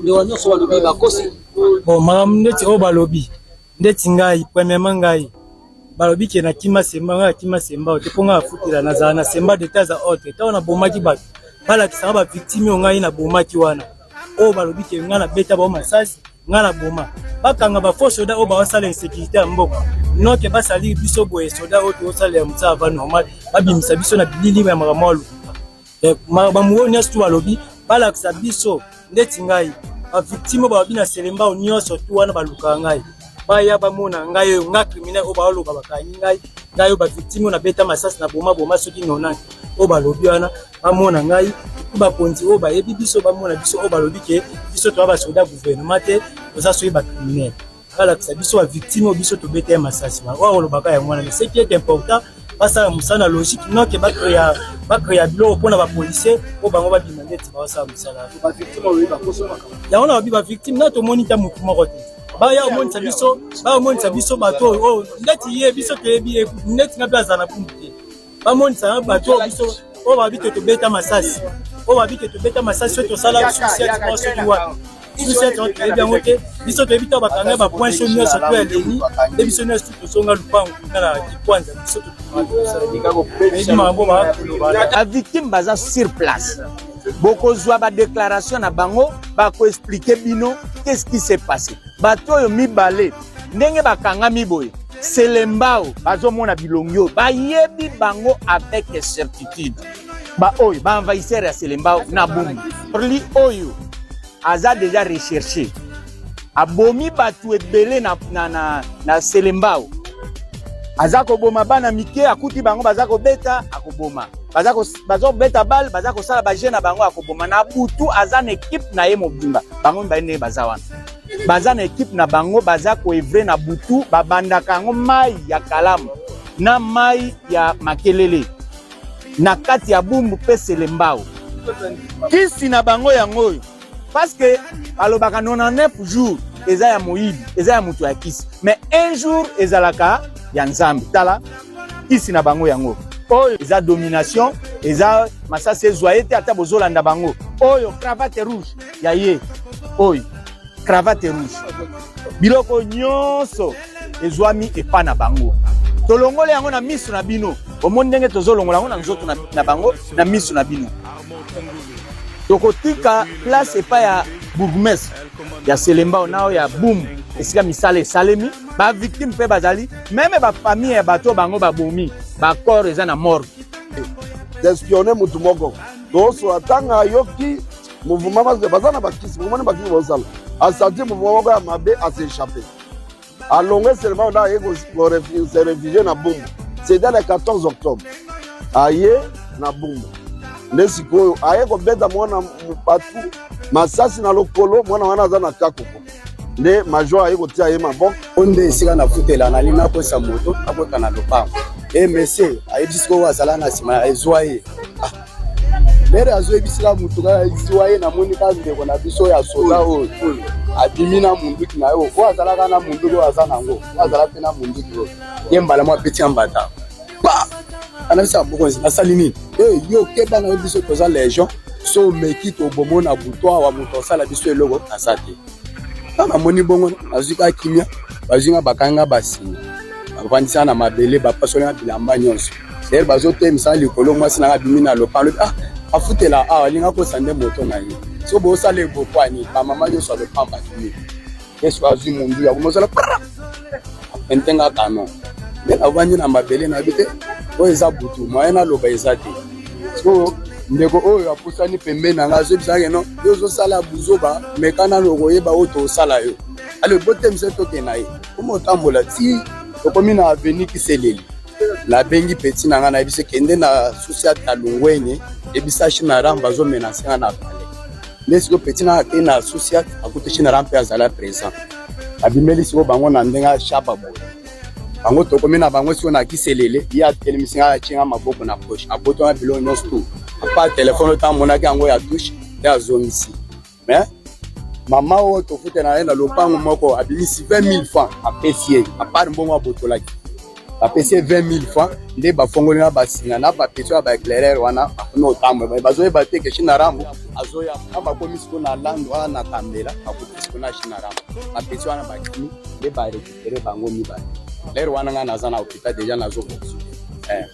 Ndewa nyonso balobi bakosi. Bon, makambo ndeti oyo balobi ndeti ngai, premièrement ngai balobi ke nakima semba, ngai nakima semba oyo te mpo ngai afutela, nazala na semba de temps à autre. Ntango nabomaki bato, balakisaka bavictime oyo ngai nabomaki wana, oyo balobi ke ngai nabeta bango masasi, ngai naboma. Bakanga bafaux soda oyo baosala insécurité ya mboka, noke basali biso boye. Soda oyo tozosalela mosala va normal, babimisa biso na bilili ya makambo ya lokuta. Bamuo nyonso tu balobi, balakisa biso ndeti ngai bavictime oyo balobi na Selembao nyonso tu wana, balukaka ngai, baya bamona ngai oyo nga criminel oyo baoloba bakangi ngai, ngai oyo bavictime oyo nabeta masasi na boma boma soki 90 oyo balobi wana, bamona ngai. Bakonzi oyo bayebi biso bamona biso oyo balobi ke biso toya basoda gouvernement te, toza soki bacriminel, balakisa biso bavictime oyo biso tobeta ye masasi wana oyo olobaka yango wana. Mais ce qui est important, basala mosala na logique, noke bacréa biloko mpona bapolicier oyo bango babima ndeti baosala mosala yango. Na babi bavictime na tomoni ta motu moko te baya omonisa biso, baya omonisa biso bato oyo ndeti ye biso toyebi ye, ndeti nga mpe azala na Bumbu te. Bamonisa bato oyo biso oyo babi te tobeta masasi, oyo babi te tobeta masasi oyo tosala susiati moko soki wapi susiati wana, toyebi yango te. Biso toyebi ta bakanga bapoint so nyonso to ya leni nde biso nyonso tozonga lupango kuna na Kikwanza. Biso toyebi makambo bakoloba. Bavictime baza sur place, bokozwa badéclaration na bango, bakoexpliquer bino qu'est-ce qui s'est passé. Bato oyo mibale ndenge bakangami boye, Selembao bazomona bilongi oyo, bayebi bango avec certitude, baoyo baenvahisseur ya Selembao na Bumbu. Li oyo aza déjà recherché, abomi bato ebele na Selembao, aza koboma bana mike, akuti bango baza kobeta, akoboma, baza kobeta bale, baza kosala baje na bango, akoboma na butu. Aza na équipe na ye mobimba, bango mibale ndenge baza wana, baza na équipe na bango, baza koœuvrer na butu. Babandaka yango mai ya Kalamu na mai ya Makelele na kati ya Bumbu mpe Selembao. Kisi na bango yango oyo, parce que balobaka 99 jours eza ya moyibi, eza ya moto ya kisi, mais un jour ezalaka ya Nzambe. Tala kisi na bango yango oyo, eza domination, eza masasi ezwa ye te. Ata bozolanda bango oyo, cravate rouge ya ye oyo, cravate rouge, biloko nyonso ezwami epa na bango. Tolongoli yango na miso na bino, omoni ndenge tozolongola yango na nzoto na bango na miso na bino. Tokotika place epai ya bourgmestre ya Selembao na oyo ya Bumbu, esika misala esalemi. Bavictime mpe bazali, même bafamille ya bato bango babomi, bacorps eza na morgue. Espionne mutu moko tosola, ntango ayoki mouvement, baza na bakisi, omoni bakisi bosala, asentir mouvement moko ya mabe, as'échappe, alongwe seulement nda aye se réfugier na Bumbu. C'était le 14 octobre, aye na Bumbu nde sikoyo aye kobeta mwana batu masasi na lokolo. Mwana wana aza na kakoko, nde major aye kotia ye maboko. O nde esika nafutela, nalingi nakosa moto akota na lopango e mese ayebisi sikoyo azala na nsima ezwa ye lere, azoyebisika motu kaka ezwa ye. Namoni kaka ndeko na biso ya soda oyo abimi na munduki na ye, oyo azalaka na munduki oyo aza nango, oyo azala mpe na munduki oyo ye, mbala mwa apeti ya mbata pa anabisa mokonzi nasali nini? E yo keba na yo, biso toza légion, so omeki tobomo na butu awa, moto asala biso eloko aza te. Ntango namoni bongo, nazwi kaka kimia. Bazwi nga, bakangi nga basinga, bavandisa na mabele, bapasoli nga bilamba nyonso. Dayere bazotemisa likolo, mwasi nanga abimi na lopango, alobi: "Ah, afutela awa, alinga kosa nde moto na ye." So bosala ebokwani, bamama nyonso ya lopango babimi. Yesu azwi mundu ya komosala entenga canon nde navandi na mabele, nayebi te oyo eza butu, moye naloba eza te. So ndeko oyo apusani pembeni na ngai, azoyebisaka keno yo ozosala buzoba, meka nano okoyeba oyo tosala yo. Ale botemisa, tokende na ye komo otambola ti tokomi na avenue Kiseleli. Nabengi petit na ngai, nayebisi: "Kende na susi ya Lungwenye, yebisa China Ram bazomenacer nga na palais." Nde sikoyo petit na akei na susi, akuti China Ram mpe azala présent, abimeli sikoyo bango na ndenge ashaba boye. Bango tokomi na bango sikoyo na Kiselele, ye atelemisi ngai, atie nga maboko na poche, abotonga biloko nyonso tu apa telefone oyo amonaki yango ya touche nde azongisi. Mais mama oyo tofutela na ye na lopango moko abimisi 20 000 francs, apesi ye à part mbongo abotolaki. Bapesi ye 20 000 francs nde bafongoli na basinga na bapesi ya baéclaireur wana bakomi kotambola, bazoyeba te ke Shina Rambo azoya. Na bakomi sikoyo na lando wana na Kambela, bakoki sikoyo na Shina Rambo, bapesi wana bakimi nde barécupérer bango mibale. Lere wana ngai naza na hôpital déjà, nazokonsulte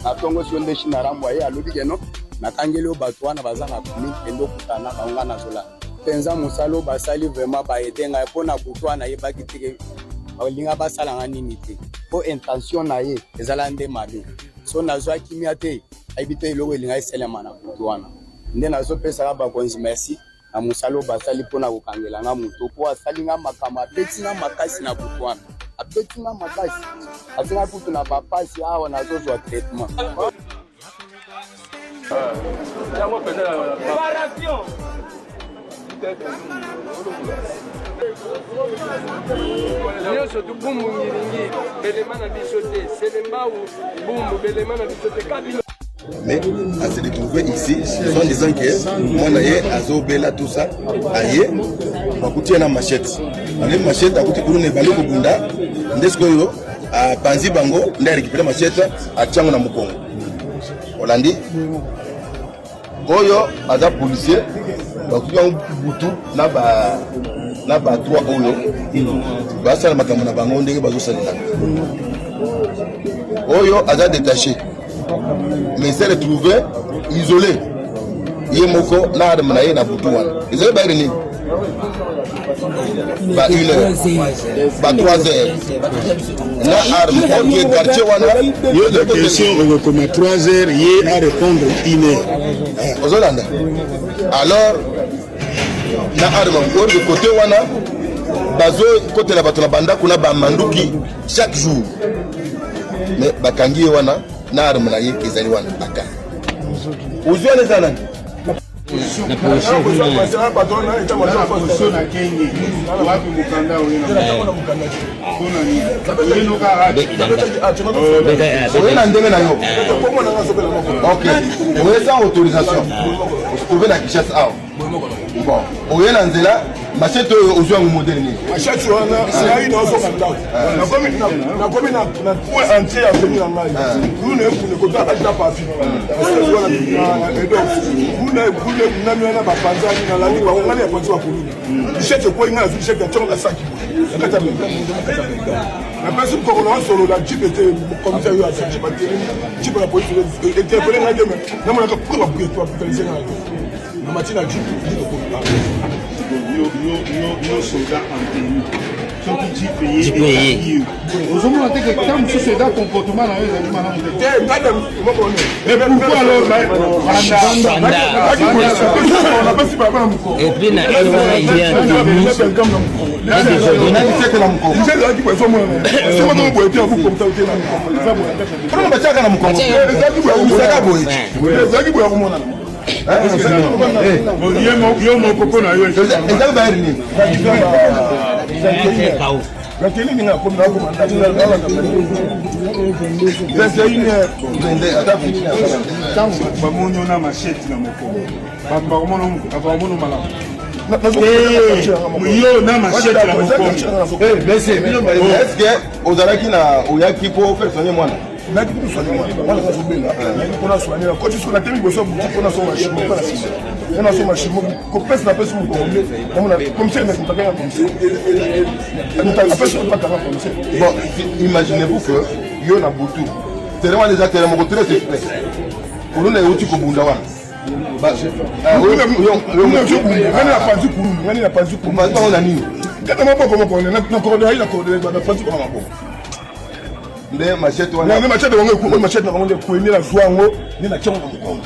na ntongo. Sikoyo nde Shina Rambo aye, alobi keno nakangeli oyo bato wana baza na commune, kende okutana na bango. Ngai nazolanda mpenza mosala oyo basali, vraiment baaider ngai mpo na butu wana nayebaki te balinga basalanga nini te, mpo intention na ye ezala nde mabe. So nazwa kimia te, ayebi te eloko elinga esalema na butu wana. Nde nazopesaka bakonzi merci na mosala oyo basali mpona kokangela nga moto, mpo asali nga makambo, abeti nga makasi na butu wana, abeti nga makasi, atinga kutu na bapasi awa, nazozwa traitement. Yango mpenza Paration. Nyonso tu Bumbu ngiringi belema na biso te, Selembau Bumbu belema na biso te kabino. Mais à se retrouver ici soit disant que mwana ye azobela, tout ça, aye bakuti ye na machette. Ale machette, akuti kuluna ebandi kobunda, nde sikoyo apanzi bango, nde arécupérer machette, atiango na mokongo. Olandi oyo aza policier, bakuti yango butu na ba trois oyo basala makambo na bango ndenge bazosalela. Oyo aza détaché, mais s'est retrouvé isolé ye moko na arme na ye na butu wana. Ezali bayere nini, ba 1 heure, ba 3 heures, na arme ok quartier wana. Yo question okokoma 3 heures, ye a répondre 1 heure. Ozolanda alors na arme oyo de côté wana, bazokotela bato na bandako na bamanduki chaque jour, mais bakangi ye wana na arme na ye ezali wana. Aka ozwi wana eza nani? Na position kuna, position na kenge wapi? Mokanda oye mpona nini? Oyenoka. Oye na ndenge na yo, ok, oye sans autorisation, obe na Kinshasa awa. Bon, oye na nzela, machette oyo ozwi yango modèle nini? Machette wana, ngai naozoka ndako, nakomi na point entier ya veni na ngai kuna, ekune kota ata pafi kuna ekunami wana, bapanzani, nalandi bango, ngai yapanzi bakoluna machette ekwei, ngai nazwi machette, nationgo na saki na kati ya mega, napesi mokoko na osolola jeep ete commissaire oyo aza jeep atelemi, jeep ya polise interpeller ngai te, namonaka pourquoi babrutaliser ngai na mati na jeep. Yo soldat en tenue, soki jeep eye, ozomona te ke ntango mosusu eza comportement na yo ezali malamu te? Mais pourquoi alors? Et puis na heure wana, il est en tenue et désordonné. Batiaka na mokongo, osaka boye. Ezalaki boya komonana. Yo moko mpo na yo? Ezali bayeri nini? Kao. Natelemi nga komi nakoma 21 heures. Ntango bato bamoni yo na machette na mokongo, bato bakomona malamu yo na machette na mokongo? Est-ce que ozalaki na oyaki mpo faire soigner mwana? Naki kutu soigner mwana, mwana azobela, naki mpona soigner, nakoti soki natemi liboso ya boutique mpona soma chimo, mpona nsima mpona soma chimo, kopesa napesi mokongo, namona commissaire nakutaka ya commissaire, apesi opataka commissaire. Bon, imaginez-vous que yo na butu, terrain wana eza terrain moko très suspect, kuluna euti kobunda wana. Ngani napanzi kululu, ngani napanzi kululu. Bango na nini? Kata maboko moko na coordonner, na coordonner, napanzi kona maboko. Nde machette wana? Nde machette bango, machette na bango nde ekoyi, nde nazwa yango, nde natiango na mokongo.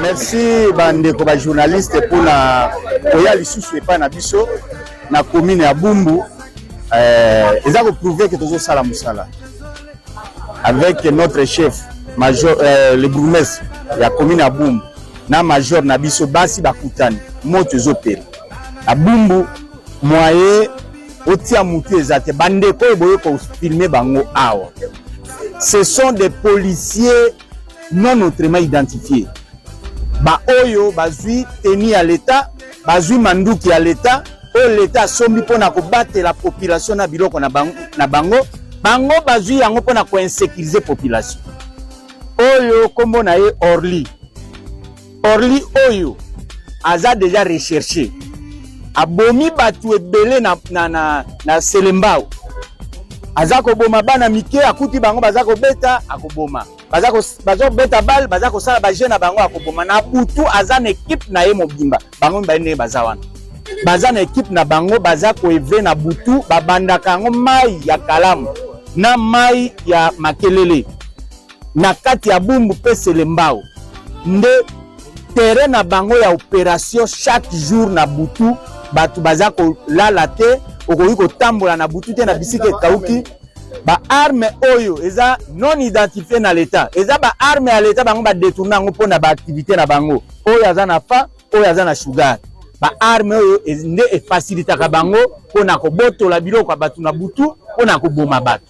Merci bandeko bajournaliste mpona koya lisusu epai na biso na commune ya Bumbu. Eza koprouver ke tozosala mosala avec notre chef major, le bourgmestre ya commune ya Bumbu na major na biso. Basi bakutani, moto ezopela na Bumbu, moye otia mutu eza te. Bandeko oyo boye kofilmer bango awa, ce sont des policiers non autrement identifiés, baoyo bazwi tenue ya l'État, bazwi manduki ya l'État. oyo leta asombi mpo na kobatela population na biloko na bango, na bango, bango bazwi yango mpo na koinsécuriser population. Oyo nkombo na ye Orly. Orly oyo aza deja recherché, abomi bato ebele na, na, na, na Selembao. Aza koboma bana mike, akuti bango baza kobeta, akoboma. Baza kobeta balle, baza kosala ba jeu na bango, akoboma. Na butu aza na equipe na ye mobimba, bango mibale ndenge baza wana, baza na equipe na bango, baza koevre na butu. Babandaka yango mai ya Kalamu na mai ya Makelele na kati ya Bumbu mpe Selembao nde terrain na bango ya opération. Chaque jour na butu bato baza kolala te, okoki kotambola na butu te na bisika ekauki. Baarme oyo eza non identifié na l'État, eza baarme ya l'État, bango badétourner yango mpona baactivité na bango. Oyo aza na fa, oyo aza na sugar, baarme oyo nde efacilitaka bango mpona kobotola biloko ya bato na butu, mpona koboma bato.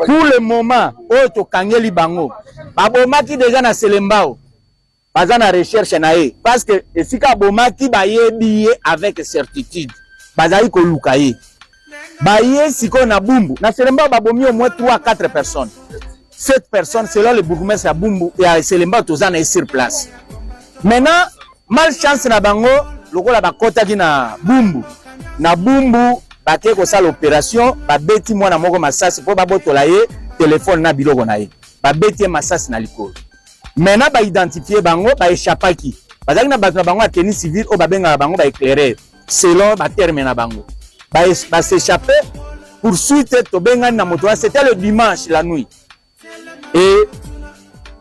Pour le moment oyo tokangeli bango, babomaki deja na Selembao, baza na recherche na ye parce que esika abomaki bayebi ye avec certitude, bazali koluka ye. Baye sikoyo na Bumbu. Na Selembao babomi au moins 3 4 personnes, 7 personnes selon le bourgmestre ya Bumbu, ya Selembao. Toza na ye sur place. Maintenant, malchance na bango, lokola bakɔtaki na Bumbu, na Bumbu bake kosala opération, babeti mwana moko masasi mpo babotola ye telefone na biloko na ye, babeti ye masasi na likolo. Maintenant baidentifier bango, baéchappaki. Bazalaki na bato na bango ya tenue civile oyo babengaka bango baéclaireur selon baterme na bango. Bas'échappe, poursuite, tobengani na moto wana. C'était le dimanche la nuit e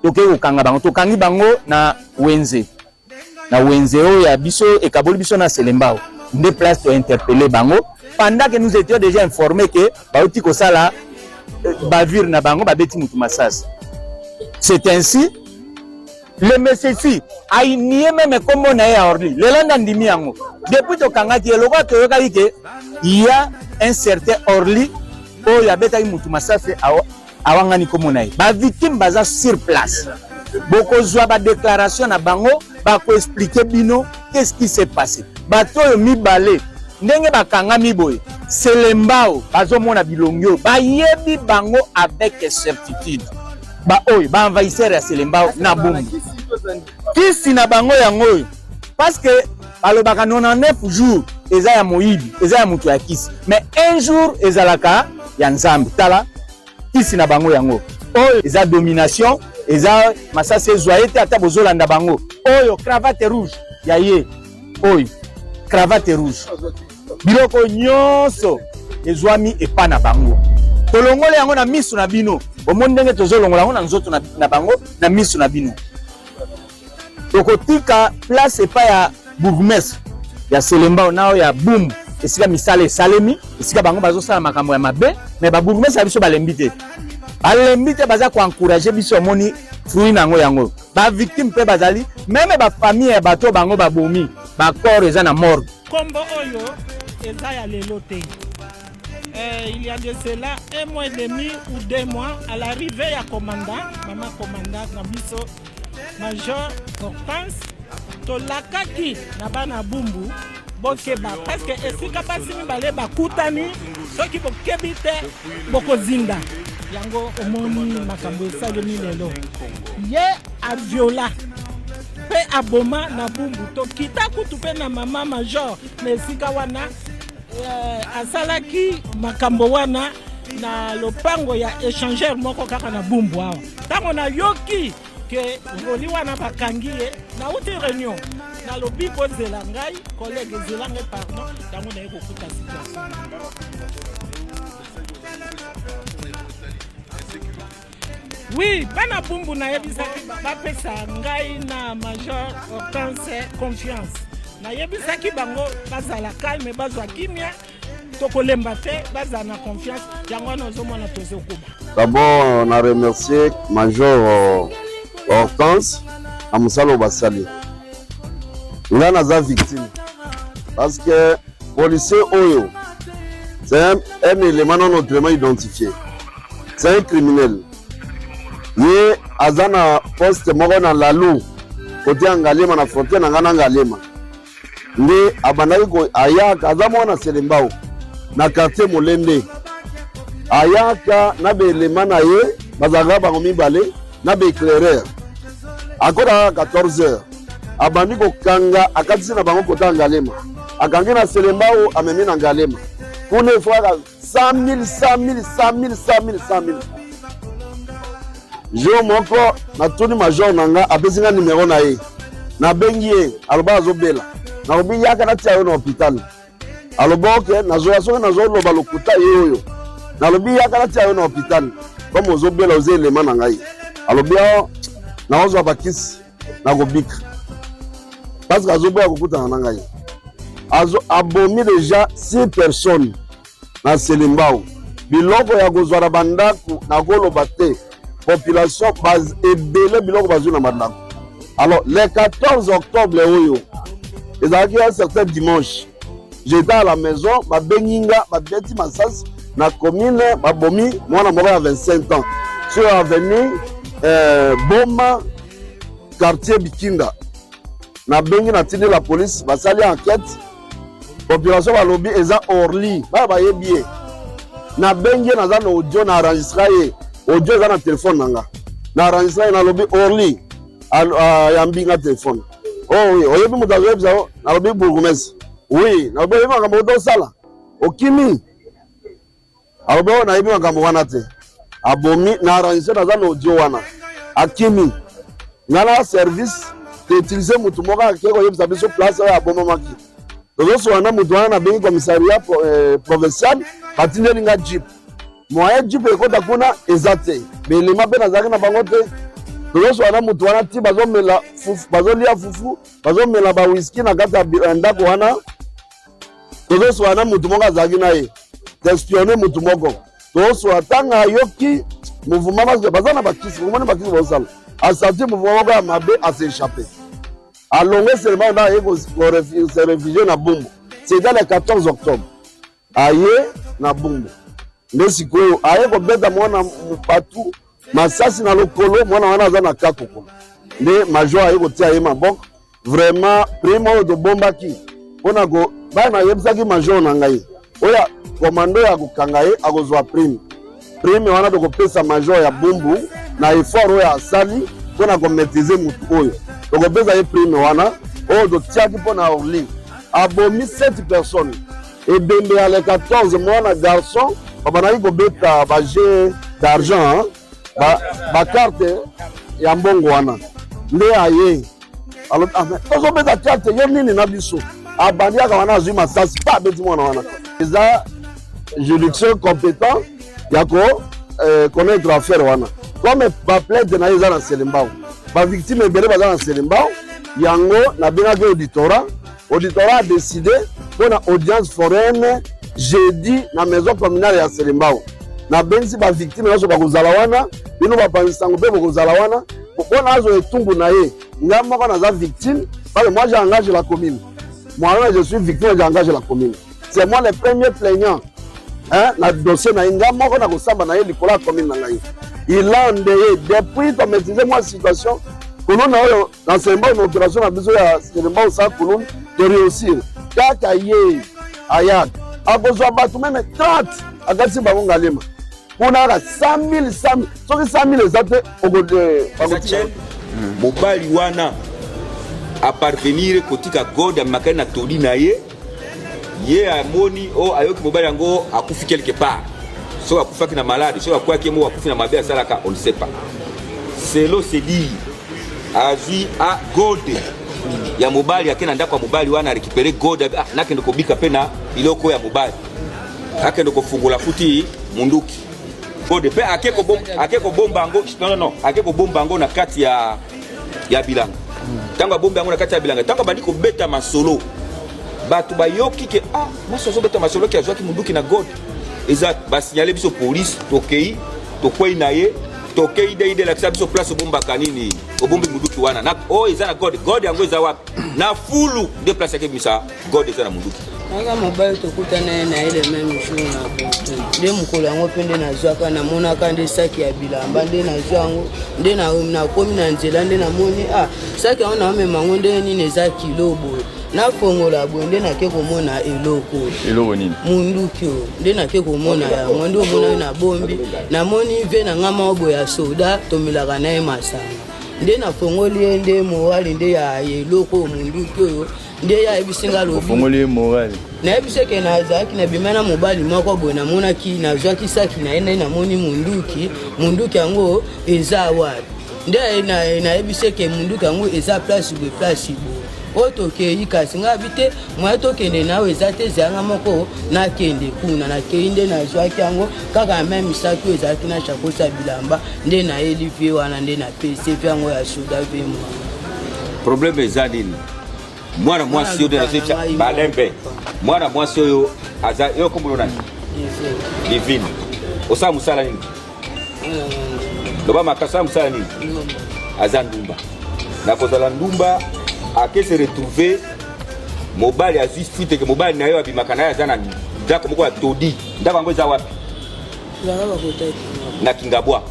tokei kokanga bango. Tokangi bango na wenze, na wenze oyo ya biso ekaboli biso na Selembao, nde place tointerpeller bango pendant que nous étions déjà informés que bauti kosala bavure na bango, babeti mutu masasi. C'est ainsi, le monsieur anié même kombo na ye ya Orly. Lelo nde andimi yango. Depuis tokangaki ye, lokola toyokaki ke ya un certain Orly oyo abetaki mutu masasi, awangani kombo na ye. Bavictime baza sur place, bokozwa badéclaration na bango, bakoexpliquer bino qu'est-ce qui s'est passé. Bato oyo mibale, ndenge bakangami boye, Selembao bazomona bilongi oyo, bayebi bango avec certitude, baoyo baenvahisseur ya Selembao na Bumbu. Kisi na bango yango oyo, parce que balobaka 99 jours eza ya moyibi, eza ya moto ya kisi, mais un jour ezalaka ya Nzambe. Tala kisi na bango yango oyo, eza domination, eza masasi ezwa ye te. Ata bozolanda bango, oyo cravate rouge ya ye, oyo cravate rouge, biloko nyonso ezwami epa na bango. Tolongoli yango na miso na bino, bomoni ndenge tozolongola yango na nzoto na bango na miso na bino. Tokotika place epai ya bourgmestre ya Selembao na oyo ya Bumbu, esika misala esalemi, esika bango bazosala makambo ya mabe. Me babourgmestre ya biso balembi te, balembi te, baza koencourager biso. Omoni fruit na yango, yango bavictime mpe bazali même bafamille ya bato bango babomi, bacorps eza na morgue. Kombo oyo eza ya lelo te. Il y a de cela un mois et demi ou 2 mois, à l'arrivée ya commandant, mama commandant na biso, major Hortense, tolakaki na bana Bumbu: bokeba, parce que esika basi mibale bakutani, soki bokebi te, bokozinda. Yango omoni makambo esalemi lelo. Ye aviola mpe aboma na Bumbu. Tokita kutu mpe na mama major na esika wana asalaki makambo wana na lopango ya échangeur moko kaka na Bumbu awa. Ntango nayoki ke ngoli wana bakangi ye, nauti réunion, nalobi: bozela ngai, collègue, ezela ngai, pardon. Yango naye kokuta situation. Oui, bana Bumbu, nayebisaki bapesa ngai na major Hortense confiance. Nayebisaki bango bazala calme, bazwa kimia, tokolemba te, bazala na confiance. Yango wana ozomona tozokuba. D'abord na remercier major Hortense na mosala oyo basali. Nga naza victime parce que policier oyo, c'est un élément non autrement identifié, c'est un criminel. Ye aza na poste moko na Lalu, kote ya Ngaliema, na frontière na ngai na Ngaliema. Nde abandaki ko ayaka, aza mwana Selembao na quartier Molende, ayaka na belema na ye, bazalaka bango mibale na ba éclaireur. Akotaka 14 heures, abandi kokanga, akatisi na bango kota Ngalema, akangi na Selembao, amemi na Ngalema kuna efwaka 100 000 100 000 100 000 100 000 100 000. Jour moko natuni major na nga, apesi nga numero na ye, nabengi ye, aloba azobela, nalobi yaka natia yo na hôpital, aloba oke nazoya, soki nazoloba lokuta ye oyo, nalobi yaka natia yo na hôpital comme ozobela, oza elema na ngai, alobi o naozwa bakisi nakobika, parce que azoboya kokutana na ngai. Azo abomi deja 6 personnes na Selembao. Biloko ya kozwa na bandako nakoloba te, population ebele biloko bazwi na bandako. Alors le 14 octobre oyo ezalaki un certain dimanche, j'étais à la maison, babengi nga, babeti masasi na commune, babomi mwana moko ya 25 ans sur avenue Boma, quartier Bikinda. Nabengi, natindi la police, basali enquête, population balobi eza Orly, baya bayebi ye. Nabengi ye, naza na audio, na enregistra ye, audio eza na telefone na nga, na enregistra ye, nalobi Orly, ayambi nga telefone, oh oui, oyebi moto azoyebisa yo? Nalobi bourgmestre, oui. Nalobi oyebi makambo otosala, okimi? Alobi oyo nayebi makambo wana te. Abomi na enregistre, naza na audio wana, akimi. Nga na service toutilize motu moko ake koyebisa biso place oyo abomamaki. Tozosola na motu wana, nabengi commissariat provincial, batindeli nga jeep. Moyen jeep ekota kuna eza te, belema mpe nazalaki na bango te. Tozosola na motu wana ti bazomela fufu, bazolia fufu, bazomela ba whisky na kati ya ndako wana. Tozosola na motu moko azalaki na ye espionne, motu moko tozosola, ntango ayoki mouvement, baza na bakisi, omoni bakisi bazosala, asentir mouvement moko ya mabe, as'échappe, alongwe seulement na aye se réfugier na Bumbu. C'était le 14 octobre, aye na Bumbu nde sikoyo aye kobeta mwana batu masasi na lokolo. Mwana wana aza na kakoko, nde major aye kotia ye maboko. Vraiment, prime oyo tobombaki mpona ko bana, nayebisaki major na ngai oyo komando ya kokanga ye akozwa prime. Prime wana tokopesa major ya Bumbu na effort oyo asali mpona komaîtriser motu oyo, tokopesa ye prime wana oyo totiaki mpona Orly. Abomi 7 personnes. Ebembe ya le 14, mwana garçon, babandaki kobeta bajeu d'argent, bacarte ya mbongo wana, nde aye tozobeta carte, yo nini na biso? Abandi kaka wana, azwi masasi pa abeti mwana wana. Eza juridiction compétent ya ko connaître affaire wana, comme baplainte na ye eza na Selembao, bavictime ebele baza na Selembao. Yango nabengaki auditorat, auditorat a décidé mpona audience foraine jeudi na maison communale ya Selembao. Nabengisi bavictime nyonso, bakozala wana, bino bapanzi sango mpe bokozala wana mpona azwa etumbu na ye. Nga moko naza victime parce que moi j'engage la commune, moi je suis victime, j'engage la commune, c'est moi le premier plaignant, hein, na dossier na ye. Nga moko na kosamba na ye likolo ya commune na ngai. Il a endeuillé depuis tomaîtrise moi situation kuluna oyo na Selembao. Na opération na biso ya Selembao sa kuluna, toréussir kaka ye ayaka akozwa bato même 30, akatisi bango Ngalema kuna kaka 100 000 100 000. Soki 100 000 eza te, eza mobali wana aparvenir kotika God amemaka na toli na ye. Ye amoni o ayoki mobali yango akufi quelque part, soki akufaki na malade, soki akwaki ye moko, akufi na mabe asalaka, on ne sait pas. Selo sedi azwi a gode ya mobali, ake na ndako ya mobali wana, arécupéré gode, ah, nakende kobika mpe na biloko ya mobali, akende kofungola futi munduki gode mpe ake kobomba yango. Non, non, non, ake kobomba yango na kati ya bilanga. Ntango abombi yango na kati ya bilanga, ntango abandi kobeta masolo, bato bayoki ke ah, mwasi azobeta masolo ke azwaki munduki na gode. Eza basignale biso police, tokei, tokwei na ye, tokei de ide lakisa biso place obombaka nini, obombi munduki wana na oyo eza na gode. Gode yango eza wapi? Na fulu nde place yake bimisa gode eza na munduki. Kaka mobali tokutana ye na ye le même jour na butu, nde mokolo yango mpe nde nazwaka, namonaka nde saki ya bilamba, nde nazwa yango, nde nakomi na nzela, nde namoni ah, saki yango naomema yango ndenge nini, eza kilo boye. Nafongola boye nde nake komona eloko. Eloko nini? Munduki oyo nde nake komona yango, nde omonaki nabombi. Namoni ve na nga moko boye ya soda, tomelaka na ye masanga, nde nafongoli ye nde morale nde ya eloko oyo, munduki oyo, nde ye ayebisi nga, alobi. Ofongoli ye morale? Nayebisi eke nazalaki nabima na mobali moko boye, namonaki nazwaki saki na ye, nde namoni munduki. Munduki yango eza wapi? Nde nayebisi eke munduki yango eza place boye, place boye oyo tokei. Kasi ngai abi te, moya tokende na oyo eza te, ezalanga moko nakende kuna. Nakei nde nazwaki yango kaka même saki oyo ezalaki na sacoche ya bilamba, nde nayeli vieux wana, nde napesi vieux yango ya soda vie mwana. Problème eza nini? Mwana mwasi oyo nazotia balembe, mwana mwasi oyo aza yo, kombono nani? Divine. Osala mosala nini? Loba makasi, osala mosala nini? Aza ndumba. Nakozala ndumba, ake se retrouver mobali azwi fuite ke mobali na yo abimaka na ye aza na ndako moko ya todi. Ndako yango eza wapi? Na Kingabwa.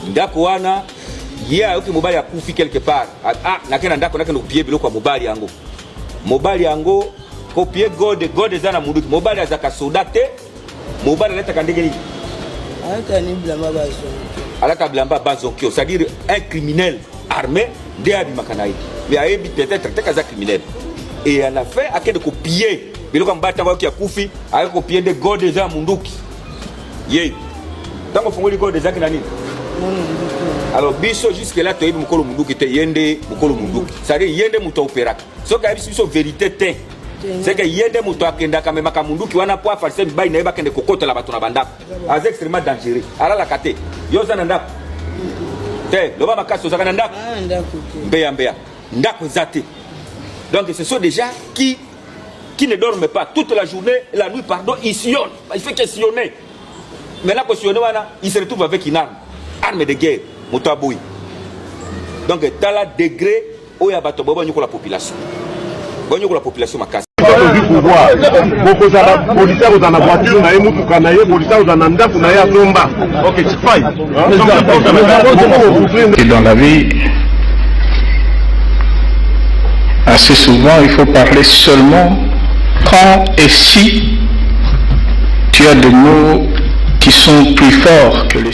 Ndako wana, ye ayoki mobali akufi quelque part. Ah, nake na ndako, nakende kopiller biloko ya mobali yango. Mobali yango kopiller gode, gode eza na munduki. Mobali azalaka soda te. Mobali alataka ndenge nini? Alata ni bilamba bazonki. Alata bilamba bazonkio, c'est-à-dire un criminel armé nde abimaka na ye, mais ayebi peut-être te aza criminel. Et à la fin akende kopiller biloko ya mobali. Ntango ayoki akufi, ayaki kopiller nde gode eza ya munduki. Ye ntango ofungoli gode, ezalaki na nini? Alors biso jusque là toyebi mokolo munduki te. Ye nde mokolo munduki, c'est-à-dire ye nde moto aopéraka. Soki ayebisi biso vérité te, c'est que ye nde moto akendaka, amemaka munduki wana mpo afalise mibali na ye bakende kokotela bato na bandako. Aza extrêmement dangereux, alalaka te. Yo oza na ndako te? Loba makasi, ozalaka na ndako? Mbeya mbeya, ndako eza te. Donc ce sont déjà qui ne dorment pas toute la journée, la nuit, pardon, ils sillonnent, il fait que sillonner. Maintenant ko sillonner wana, il se retrouve avec une arme, arme de guerre, moto aboyi. Donc tala degré oyo ya bato boye banyokola population, banyokola population makasi. Tozwi pouvoir, bokozala policier akozala na voiture na ye, mutuka na ye, policier akozala na ndako na ye asomba. Ok, chifai. Et dans la vie, assez souvent, il faut parler seulement quand et si tu as des mots qui sont plus forts que les